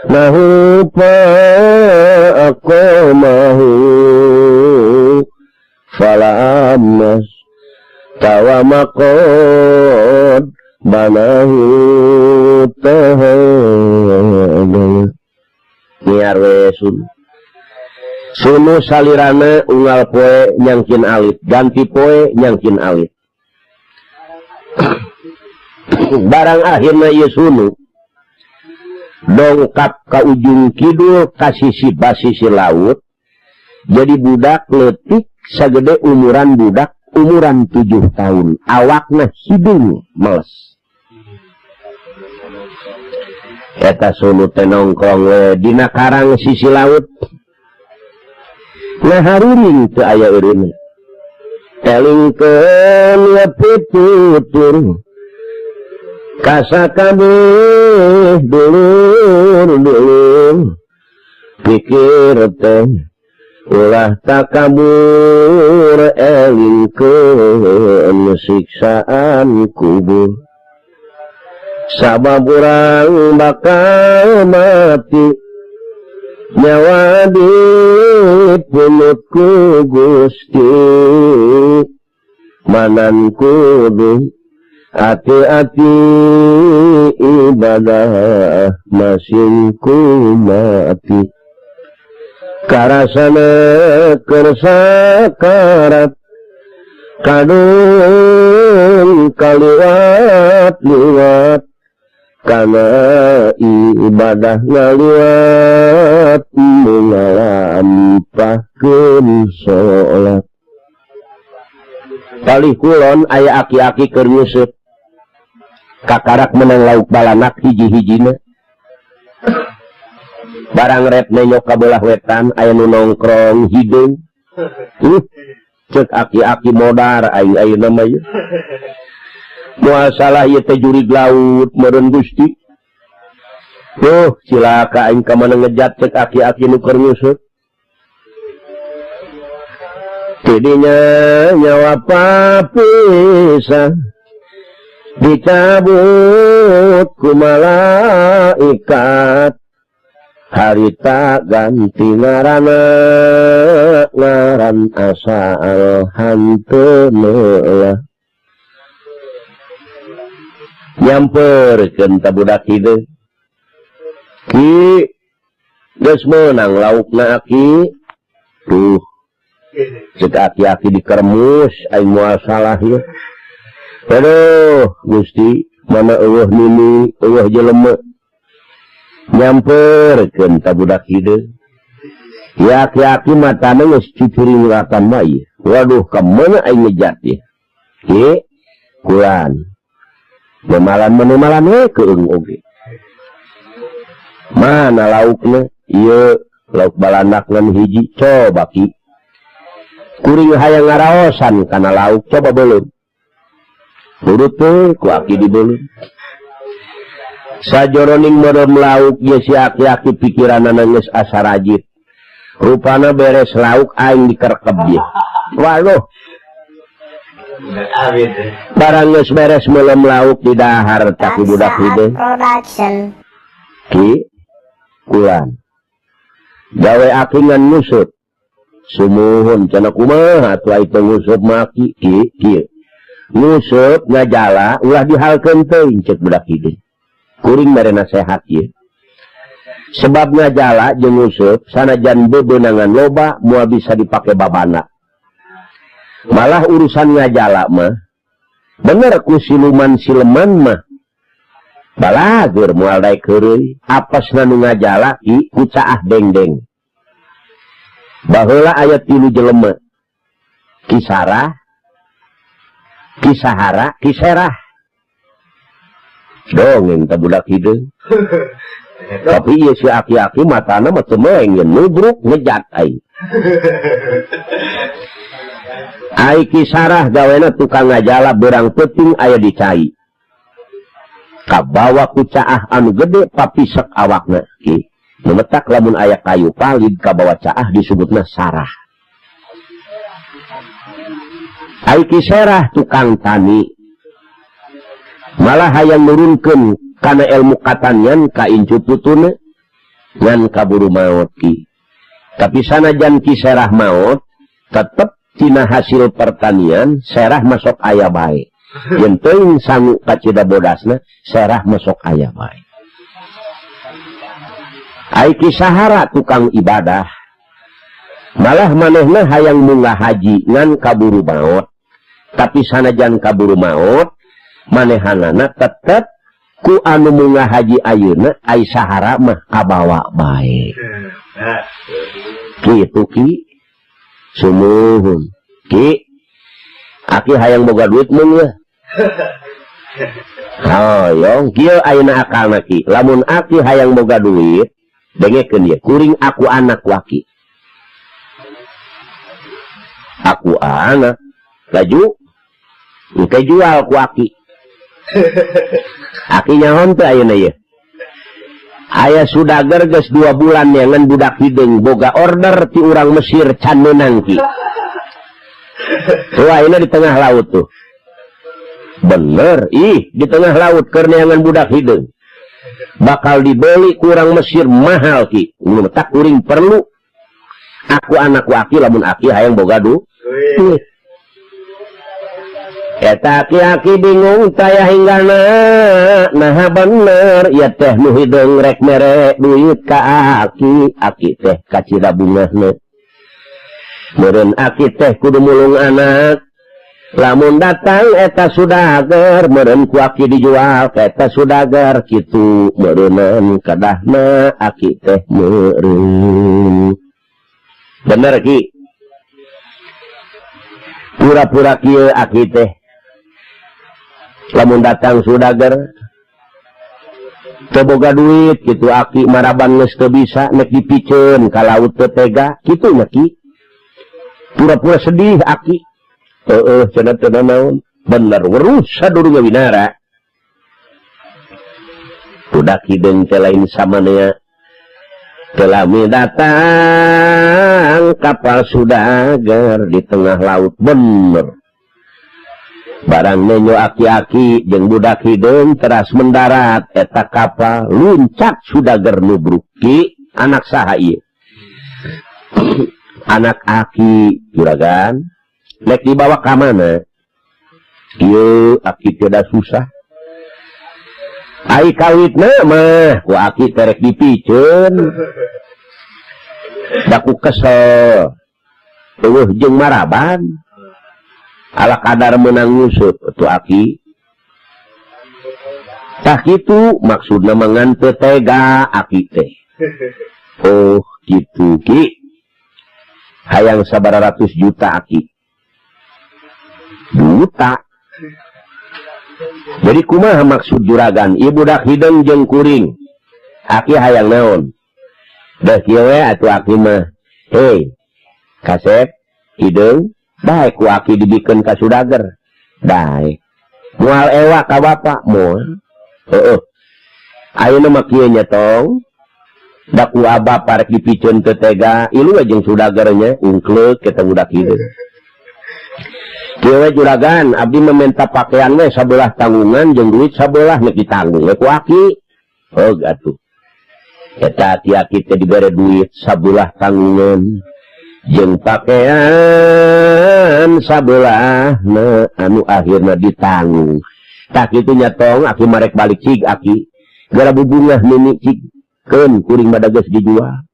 S1: nahupa aqamahu fala amnas tawamakod banahu tahana. Niar we sun. Sunu salirana unggal poe nyangkin alit, ganti poe nyangkin alit. Barang akhirna ieu sunu dongkap ka ujung kidul ka sisi basisi laut, jadi budak leutik sagede umuran budak umuran 7 tahun, awakna hidung meles. Eta sunu teh nongkrong we dina karang sisi laut. Nah haruring teu aya eureunna. Elingkeun we pitutur kasakabeh dulur-dulur pikir teh ulah takabur elingkeun siksaan kubur. Sabab urang bakal mati nyawa dipunut ku Gusti, manan kudu hati-hati ibadah masing ku mati. Karasana keur sakarat kadung kaliwat-liwat, kana ibadah ngaliwat ngalampahkeun salat. Palih kulon aya aki-aki keur nyuseup kakarak menang lauk balanak hiji-hijina. Barang rep nenyok ka belah wetan aya nu nongkrong hideung. Cek aki-aki modar aing ayeuna mah ieu. Moal salah ieu teh jurig laut meureun Gusti. Tuh cilaka aing ka mana ngejat cek aki-aki nu keur nyuseup. Tidinya nyawa papisah dicabut ku malaikat, harita ganti ngaranna ngaran asal hanteu meulah. Nyamperkeun ka budak hideung. Ki geus meunang laukna aki. Tuh cek aki-aki dikermus aing moal salah ieu. Aduh Gusti, mana eueuh nini eueuh jelema. Nyamperkeun ka budak hideung. Ya aki-aki matana geus ciciring ratan bae. Waduh, ka mana aing ngejat ieu? Ki kulan. Memalan menemalan we keung oge. Mana laukna? Ieu lauk balanak ngan hiji, coba ki. Kuring hayang ngaraosan kana lauk, coba beuleum. Urut teh ku aki dibeuleum. Sajoroning meureum lauk ye si aki-aki pikiranana geus asa rajit. Rupana beres lauk aing dikerkeb ye. Waduh. Barang geus beres meuleum lauk di dahar tak ku budak hideung. Ki kulan. Gawe aki ngan nyusut. Sumuhun cenah kumaha atuh ai teu nguseup mah aki ki kieu. Nguseup ngajala ulah dihalkeun teuing cek budak hideung. Kuring mere nasehat ieu. Sebab ngajala jeung nguseup sanajan bebenangan loba moal bisa dipake babana. Malah urusan ngajala mah bener ku siluman sileman mah balagur moal daek heureuy apasna nu ngajala ki ku caah dengdeng. Baheula aya 3 jelema, Ki Sarah, Ki Sahara, Ki Serah. Dongeng teh budak hideung. Tapi ieu si aki-aki matana mah teu meeng nubruk ngejat aing. Ai Ki Sarah gawena tukang ngajala berang peuting aya di cai. Kabawa ku caah anu gede papisek awakna ki. Memetak lamun aya kayu palid kabawa caah disebutna Sarah. Ai Ki Serah tukang tani. Malah hayang nurunkeun kana ilmu katanian ka incu putuna ngan kaburu maot ki. Tapi sanajan Ki Serah maot tetep tina hasil pertanian Serah masuk aya bae. Yen teuing sangu kacida bodasna Serah masuk aya bae. Ai Ki Sahara tukang ibadah. Malah manehna hayang munggah haji ngan kaburu maot. Tapi sanajan kaburu maot, manehanana tetep ku anu munggah haji ayeuna ai sahara mah kabawa bae. Kitu Ki. Sumuhun. Ki. Aki hayang boga duit mun yeuh. Hoyong kieu ayeuna akalna Ki. Lamun aki hayang boga duit, dengekeun ieu, kuring aku anak ku aki. Aku anak laju engke jual ku aki. Aki nyaho teu ayeuna ieu. Aya sudager geus 2 bulan neangan budak hideung boga order ti urang Mesir can meunang Ki. Tuh ayeuna di tengah laut tuh. Bener, ih di tengah laut keur neangan budak hideung. Bakal dibeli ku urang Mesir mahal Ki. Nu tak kuring perlu. Aku anak ku aki lamun aki hayang boga duit. Eta aki-aki bingung taya hinggana. Naha bener ieu teh nu hideung rek mere duit ka aki. Aki teh kacida bungahna. Meureun aki teh kudu mulung anak. Lamun datang eta sudager meureun ku aki dijual ka eta sudager kitu meureunan kadahna aki teh meureun. Bener Ki. Pura-pura kieu aki teh. Lamun datang sudager teu boga duit kitu aki maraban geus teu bisa nek dipiceun ka laut teu tega kitu nya Ki. Pura-pura sedih aki. Heeh cenah teu naon. Bener weruh sadurunge winara. Budak hideung teh lain samanea. Telami datang kapal sudager di tengah laut bener. Barang nenyo aki-aki jeung budak hideung teras mendarat eta kapal luncat sudager nubruk. Ki anak saha ieu? Anak aki juragan. Nek dibawa ka mana? Ieu aki tidak susah. Ai kawitna mah ku aki terek dipiceun. Da ku kesel. Eueuh jeung maraban. Ala kadar meunang nyusut atuh aki. Tah kitu maksudna mah ngan teu tega aki teh. Oh kitu Ki. Hayang sabaraha ratus juta aki. Juta. Jadi kumaha maksud juragan? Ieu budak hideung jeung kuring. Aki hayang naon? Deh kieu we atuh aki mah. Hei, kasep hideung bae ku aki dibikeun ka sudager. Bae. Moal ewa ka bapa moal. Heueuh. Ayeuna mah kieu nya tong. Da ku abah parek dipiceun teu tega, ilu we jeung sudager nya ungkleuk eta budak hideung. Kieu we juragan, abdi meminta pakaian we sabelah tanggungan jeung duit sabelah nek ditanggung we ku aki. Oh atuh. Eta aki-aki teh dibere duit sabelah tanggungan jeung pakaian sabelah na anu akhirna ditanggung. Tah kitu nya tong aki marek balik cig aki. Gara bubungah mimi cig keun kuring mah geus dijual.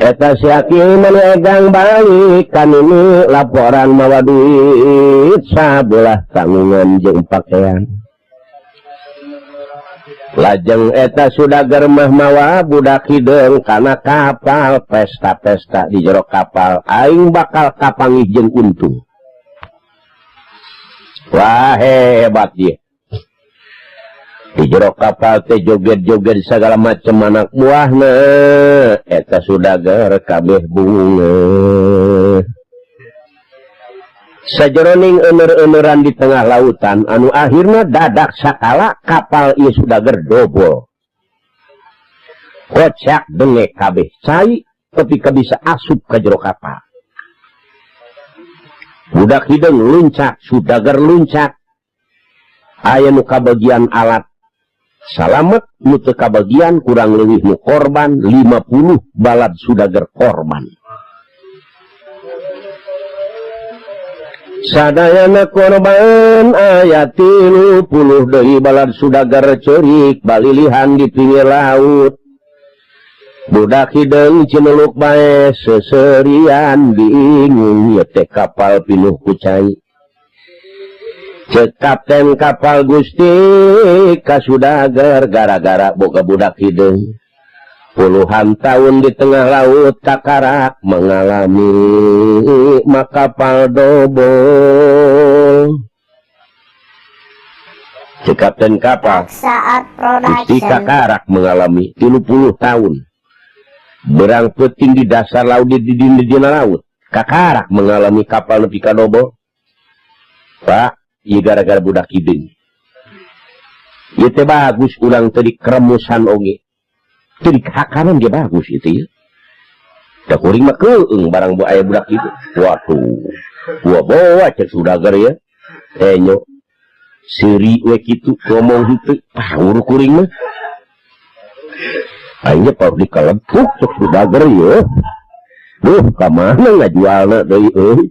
S1: Eta si aki mah egang balik kanini laporan mawa duit sabelah tanggungan jeung pakaian. Lajeng eta sudager mah mawa budak hideung kana kapal pesta-pesta di jero kapal aing bakal kapanggih jeung untung. Wah hebat ieu. Di jero kapal teh joget-joget segala macam anak buahna eta sudager kabeh bunga. Sajeroning ener-eneran di tengah lautan anu akhirna dadak sakala kapal ieu sudager dobol. Kocak dengek kabeh cai ketika bisa asup ka jero kapal. Budak hideung luncak, sudager luncak. Aya nu kabagian alat salamet, nu teu kabagian kurang leuwih nu korban 50 balad sudager korban. Sadayana korban aya 30 deui balad sudager ceurik balilihan di pinggir laut. Budak hideung cineluk bae seserian bingung ieu teh kapal pinuh ku cai. Cek kapten kapal Gusti kasudager gara-gara boga budak hideung. Puluhan tahun di tengah laut kakarak mengalami makapal dobol. Cek kapten kapal
S2: Saat
S1: Gusti
S2: Production.
S1: Kakarak mengalami 30 tahun berang peuting di dasar laut di dina laut kakarak mengalami kapal nepi ka dobol. Pak, ieu gara-gara budak hideung. Ieu teh bagus urang teh dikeremusan oge. Teu dihakanan ge bagus itu ya. Da kuring mah keung barang bu aya budak hideung. Waduh, gua bawa cek sudager ya. Enyo seuri we kitu ngomong henteu, pahur kuring mah. Aing ge paur dikalepuk cek sudager ya. Duh, ka mana ngajualna deui euy.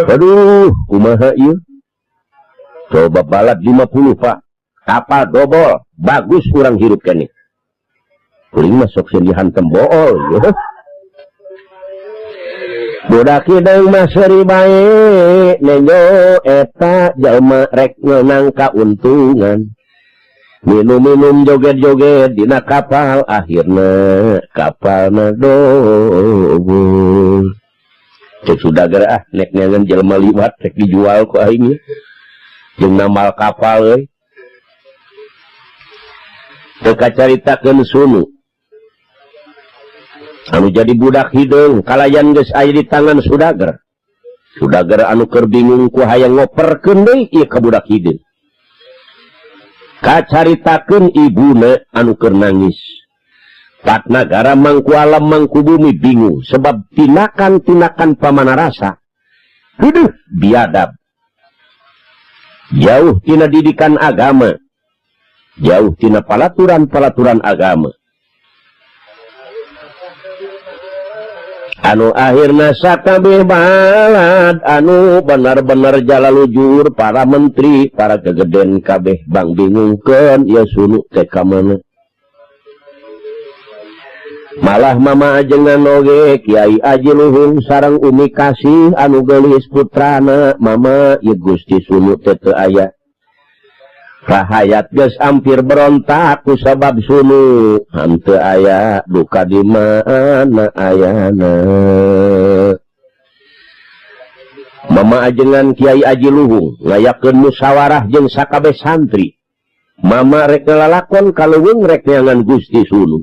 S1: Aduh, kumaha ieu? Coba balad 50, Pak. Kapal dobol, bagus urang hirup keneh. Kuring mah sok sieun dihantem bool ya. Budak hideung mah seuri bae, nenjo eta jelema rek ngeunang kauntungan. Minum-minum joget-joget dina kapal, akhirna kapalna dobol. Cek sudager ah, nek ngeungeun jelema liwat rek dijual ku aing ieu. Jeung namal kapal euy. Teu kacaritakeun sunu. Anu jadi budak hideung kalayan geus aya di tangan sudager. Sudager anu keur bingung ku hayang ngoperkeun deui ieu ka budak hideung. Kacaritakeun ibuna anu keur nangis. Patnagara mangku alam mangku bumi bingung sebab tindakan-tindakan pamanarasa heueuh biadab. Jauh tina didikan agama. Jauh tina palaturan-palaturan agama. Anu akhirna sakabeh balad anu benar-benar jalalujur para menteri, para kegeden kabeh bang bingungkeun ieu sunu teh ka mana. Malah mama ajengan oge Kiai Aji Luhung sareng Umi Kasih anu geulis putrana mama ieu Gusti Sunu teh teu aya. Rahayat geus hampir berontak ku sabab sunu henteu aya duka di mana ayana. Mama ajengan Kiai Aji Luhung ngayakeun musyawarah jeung sakabeh santri. Mama rek ngalalakon kaleuweung rek neangan Gusti Sunu.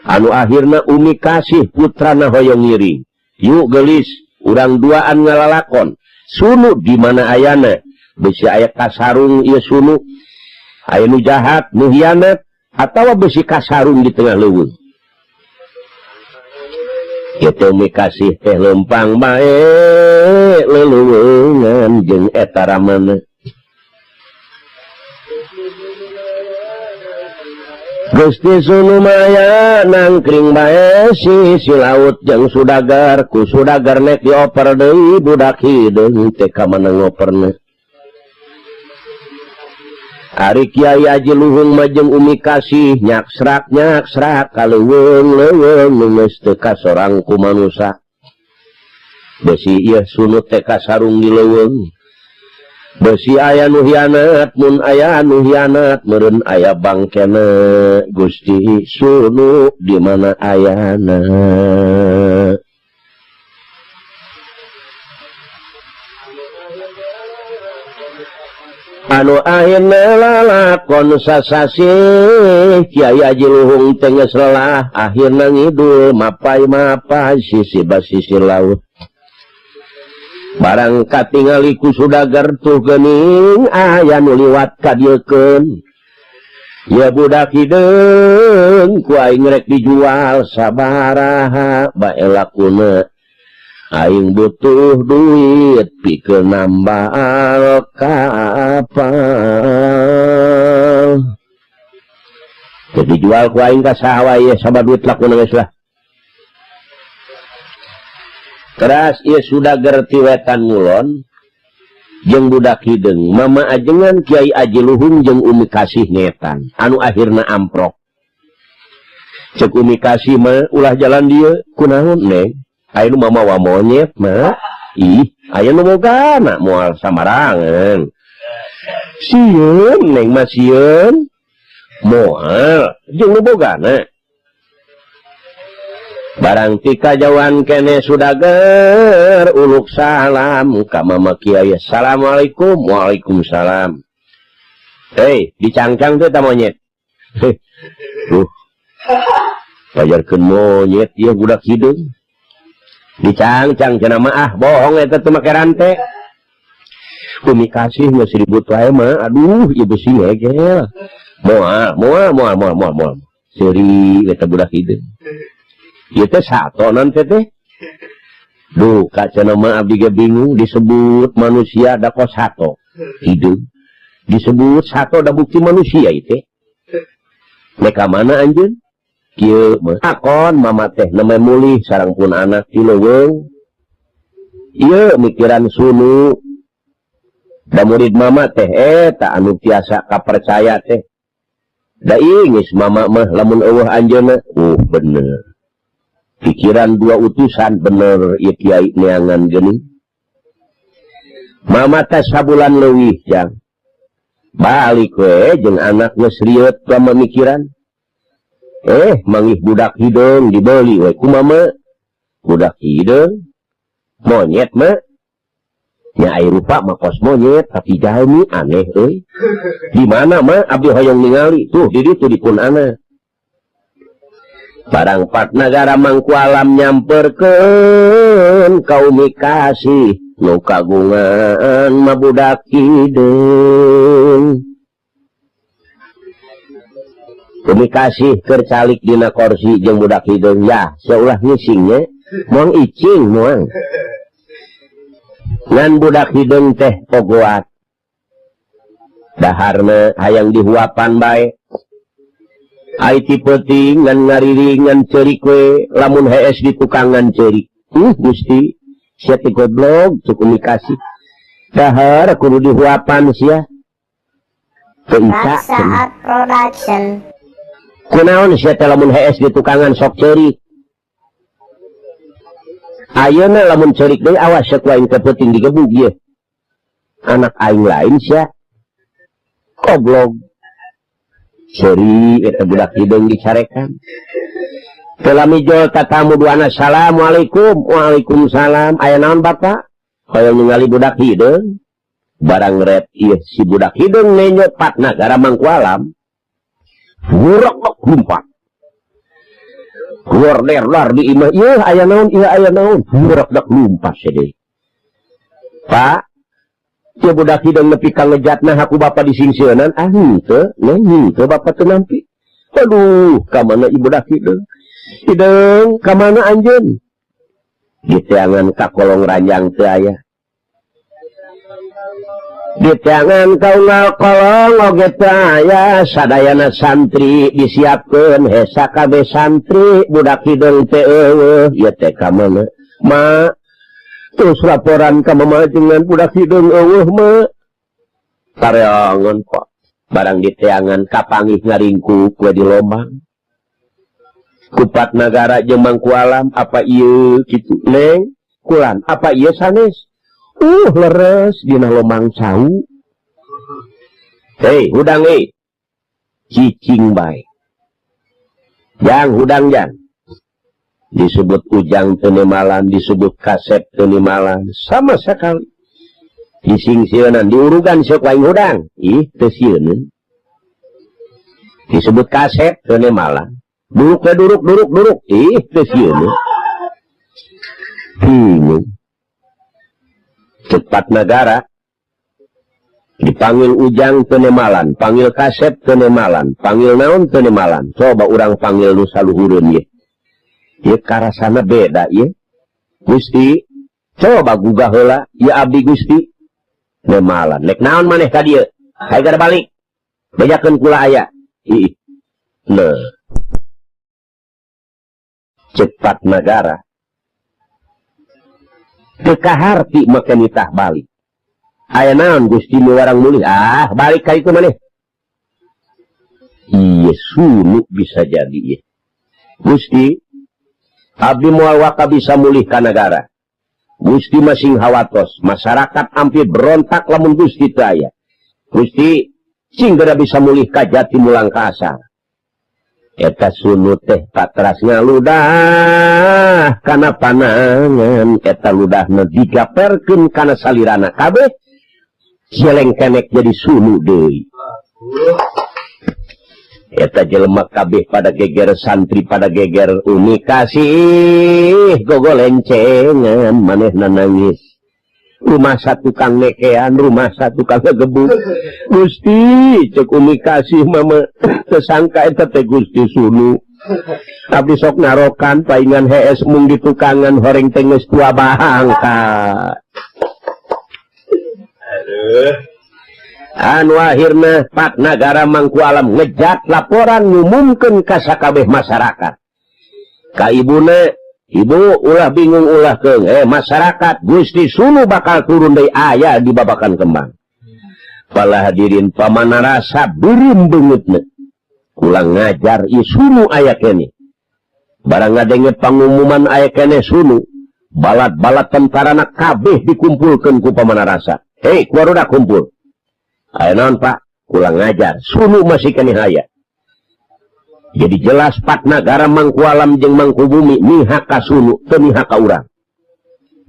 S1: Anu akhirna Umi Kasih putrana hoyong ngiring. Yuk geulis urang duaan ngalalakon. Sunu di mana ayana? Besi aya kasarung ieu sunu. Aya nu jahat, nu hianat, atawa besi kasarung di tengah leuweung. Ieu teh Umi Kasih teh lempang bae leuweungan jeung eta ramana. Gusti Sunu maya nangkring bae sisi laut jeung sudagar, ku sudagar nek dioper deui budak hideung teh ka mana ngoperna. Ari Kiai Aji Luhung mah jeung Umi Kasih nyaksrak nyaksrak ka leuweung-leuweung nu geus teu kasorang ku manusa. Besi ieu sunu teh kasarung di leuweung. Besi aya nu hianat, mun aya nu hianat meureun aya bangkena. Gusti Sunu di mana ayana? Anu akhirna lalakon sasasih Kiai Aji Luhung teh geus lelah akhirna ngidul mapai-mapai sisi basisi laut. Barang katingali ku sudager tuh geuning aya nu liwat ka dieukeun. Ya budak hideung ku aing rek dijual sabaraha bae lakuna. Aing butuh duit pikeun nambal kapal. Jadi jual ku aing ka saha wae sabab duit lakuna geus lah. Teras ieu sudager ti wetan ngulon jeung budak hideung mama ajengan Kiai Aji Luhung jeung Umi Kasih ngetan anu akhirna amprok. Cek Umi Kasih mah ulah jalan dieu kunaon Neng aya nu mamawa monyet mah ih aya nu bogana moal samarangan sieun Neng mah sieun moal jeung nu bogana barang ti kajauhan kene sudager uluk salam ka Mama Kiai. Assalamualaikum. Waalaikumsalam. Hei, dicangcang teh ta monyet? Heh, pajarkeun monyet ieu budak hideung. Dicangcang cenah mah, ah bohong eta teh make rante. Umi Kasih geus ribut wae mah, aduh ieu beusi ngegel. Moal, moal, moal, moal, moal, moal. Seuri eta budak hideung. Ieu teh satonan teh teh. Duh, ka cenah mah abdi ge bingung disebut manusia da kos sato. Hideung. Disebut sato da bukti manusia ieu teh. Nek ka mana anjeun? Kieu mah. Akon mama teh nembe mulih sareng pun anak ti leuweung. Ieu mikiran sunu. Da murid mama teh eta anu tiasa kapercaya teh. Da ingis mama mah lamun eueuh anjeunna. Bener. Pikiran dua utusan bener ieu kiai neangan geuning. Mama teh sabulan leuwih jang. Balik we jeung anak geus rieut pamikiran. Manggih budak hideung dibeli we ku mama. Budak hideung monyet mah. Nya ai rupa mah kos monyet tapi jalmi aneh euy. Di mana mah abdi hoyong ningali tuh di ditu di pun anak. Barang pat nagara mangku alam nyamperkeun ka Umi Kasih nu kagungan mah budak hideung. Umi Kasih keur calik dina korsi jeung budak hideung ya, sia ulah ngising nya, moal icing moal. Ngan budak hideung teh pogoat. Daharna hayang dihuapan bae. Ai ti peuting ngan ngariring ngan ceurik we, lamun hees di tukangan ceurik. Gusti, sia teh goblok cuk Umi Kasih. Dahar kudu dihuapan sia. Teu ica cenah.
S2: Saat Production.
S1: Kunaon sia teh lamun hees di tukangan sok ceurik? Ayeuna lamun ceurik deui awas sia ku aing teh peuting digebug ieu. Anak aing lain sia. Goblok. Seuri eta budak hideung dicarekan. Teu lami jol tatamu duana assalamualaikum. Waalaikumsalam. Aya naon Bapak? Hoyong ningali budak hideung. Barang ret ieu si budak hideung nenyo patna gara mangkualam. Ngurok lumpat. Keluar der dar di imah ieu aya naon ieu aya naon. Ngurok dak lumpat sedih. Pak, ieu budak hideung nepi ka ngejatna aku bapa disingsieunan ah henteu, neng henteu bapa teu nampi. Aduh, ka mana ieu budak hideung? Hideung ka mana anjeun? Diteangan ka kolong ranjang teu aya. Diteangan ka unggal kolong oge teu aya, sadayana santri disiapkeun hesa kabeh santri budak hideung teh eueuh, ieu teh ka mana? Ma, terus laporan ka mama jenengan budak hideung eueuh ma. Tareangan kok. Barang diteangan kapanggih ngaringkuk we di lomang. Kupat nagara jeung mangku alam apa ieu kitu Neng kulan apa ieu sanes? Leres dina lomang cau. Hei, hudang euy. Cicing bae. Jang hudang jang. Disebut ujang teu nemalan, disebut kasep teu nemalan, sama sekali. Disingsieunan diurugan sok aing hudang. Ih, teu sieun. Disebut kasep teu nemalan. Duruk we duruk duruk duruk. Ih, teu sieun. Bingung. Cepat nagara dipanggil ujang teu nemalan, panggil kasep teu nemalan, panggil naon teu nemalan. Coba urang panggil nu saluhureun ieu. Ieu karasana beda ieu. Gusti, coba gugah heula ieu abdi Gusti. Nemalan. Nek naon maneh ka dieu? Hayu gara balik. Bejakeun kula aya. Ih. Nah. Cepat nagara. Teu kaharti make nitah balik. Aya naon Gusti nu warang mulih? Ah, balik ka itu maneh. Iya, sunu bisa jadi ieu. Gusti, abdi moal waka bisa mulih ka nagara. Gusti masing hawatos, masyarakat hampir berontak lamun Gusti teu aya. Gusti, sing geura bisa mulih ka jati mulang ka asal. Eta Sunu teh patras ngaludah kana panangan, eta ludahna digaperkeun kana salirana kabeh, jeleng kenek jadi Sunu deui. Eta jelema kabeh pada geger, santri pada geger, Umi Kasih gogolencengan, manehna nangis. Rumah satu tukang nekean, rumah satu tukang ngegebuk. Gusti, cek Umi Kasih, mama tersangka eta teh Gusti Sunu. Tapi sok narokan paingan hees mung di tukangan horeng teh geus tua bangka.
S2: Aduh.
S1: Anu akhirna Pak Nagara Mangku Alam ngejat laporan ngumumkeun ka sakabeh masyarakat. Ka ibuna, ibu ulah bingung ulah keung, masyarakat Gusti Sunu bakal turun deui aya di Babakan Kembang. Pala hadirin pamana rasa beureum beungeutna. Ulang ngajar ieu Sunu aya keneh. Barang ngadenge pangumuman aya keneh Sunu, balat-balat tentarana kabeh dikumpulkeun ku pamana rasa. Hei, ku barudak kumpul. Aya naon Pak? Ulang ngajar. Sunu masih keneh aya. Jadi jelas Pak Nagara Mangku Alam jeung Mangku Bumi mihak ka Sunu, teu mihak ka urang.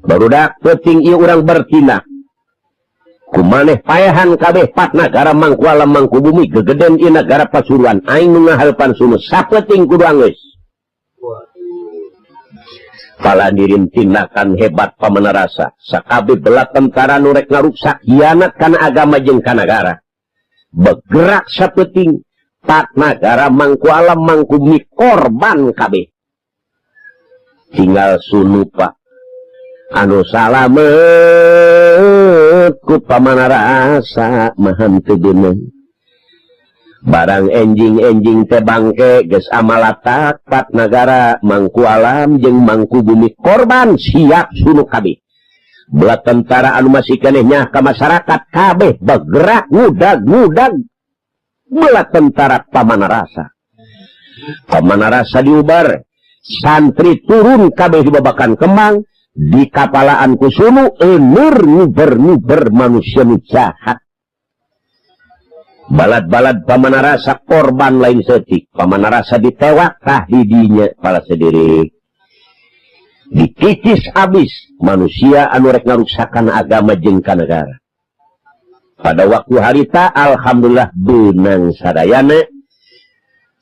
S1: Barudak penting ieu urang bertindak. Kumaneh paehan kabeh Pak Nagara Mangku Alam Mangku Bumi gegeden ieu nagara Pasuruan aing nu ngahalpan Sunu sapenting kudu anggeus. Palandirin tindakan hebat pamanarasa sakabeh belah tentara nu rek ngaruksak hianat kana agama jeung ka nagara. Bergerak sapenting Pak Nagara Mangku Alam Mangku Bumi korban kabeh. Tinggal Sunu Pak anu salamet ku pamanarasa mahan teu beunang. Barang enjing-enjing teh bangke geus amalatak Pak Nagara Mangku Alam jeung Mangku Bumi korban siap Sunu kabeh. Belah tentara anu masih keneh nyah ka masyarakat kabeh bergerak ngudag-ngudag belah tentara pamanarasa. Pamanarasa diubar, santri turun kabeh di Babakan Kembang, di kapalaan ku Sunu euneur nguber-nguber manusia nu jahat. Balad-balad pamanarasa korban lain setik, pamanarasa ditewak tah didinya pala sendiri. Dikikis habis manusia anu rek ngaruksakan agama jeung ka negara. Pada waktu harita alhamdulillah benang sadayana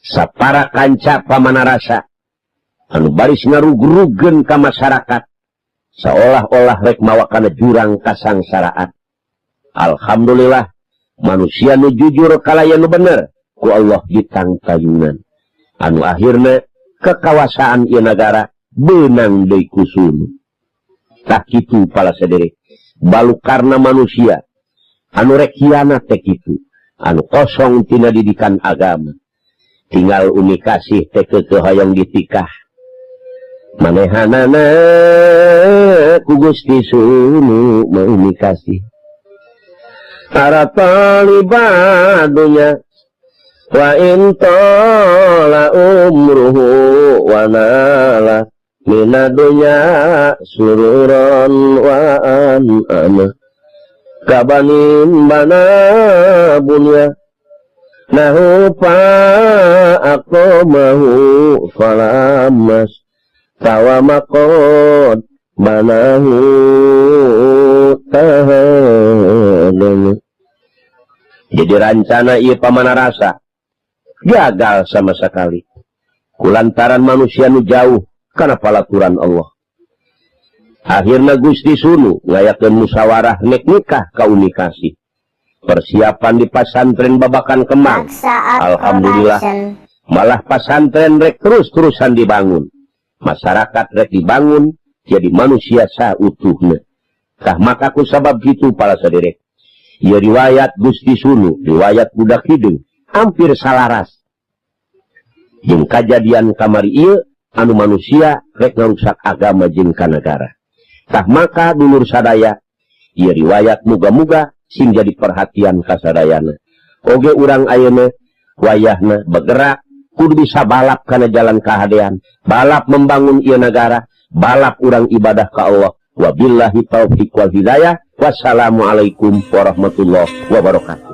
S1: sapara kanca pamanarasa anu baris ngarugrugeun ka masyarakat seolah-olah rek mawa kana jurang kasangsaraan. Alhamdulillah manusia nu jujur kalayan nu bener ku Allah ditangtayungan. Anu akhirna kekawasaan ieu nagara benang deui ku Sunu. Tah kitu pala sadere. Balu karena manusia anu rek hianat teh kitu, anu kosong tina didikan agama. Tinggal Umi Kasih teh keukeuh hayang ditikah. Manehanana ku Gusti Sunu mah Umi Kasih. Para talibadunya wa in tala umruhu wa nala minadunya sururan wa an'ama kabanin bana bunya nahu fa aqamahu falamas tawamakod banahu tahadun. Jadi rancana ieu pamanarasa gagal sama sekali kulantaran manusia nu jauh kana palaturan Allah. Akhirna Gusti Sunu ngayakeun musyawarah nek nikah ka Umi Kasih. Persiapan di pasantren Babakan Kemang. Alhamdulillah malah pasantren rek terus-terusan dibangun. Masyarakat rek dibangun jadi manusia sautuhna. Tah maka ku sabab kitu para saderek. Ieu riwayat Gusti Sunu, riwayat Budak Hideung hampir salaras. Jeung kajadian kamari ieu anu manusia rek ngarusak agama jeung ka nagara. Tah maka dulur sadaya ieu riwayat muga-muga sing jadi perhatian ka sadayana. Oge urang ayeuna wayahna bergerak Kudu bisa balap kana jalan kahadean, balap membangun ieu nagara, balap urang ibadah ka Allah. Wabillahi taufiq wal hidayah. Wassalamualaikum warahmatullahi wabarakatuh.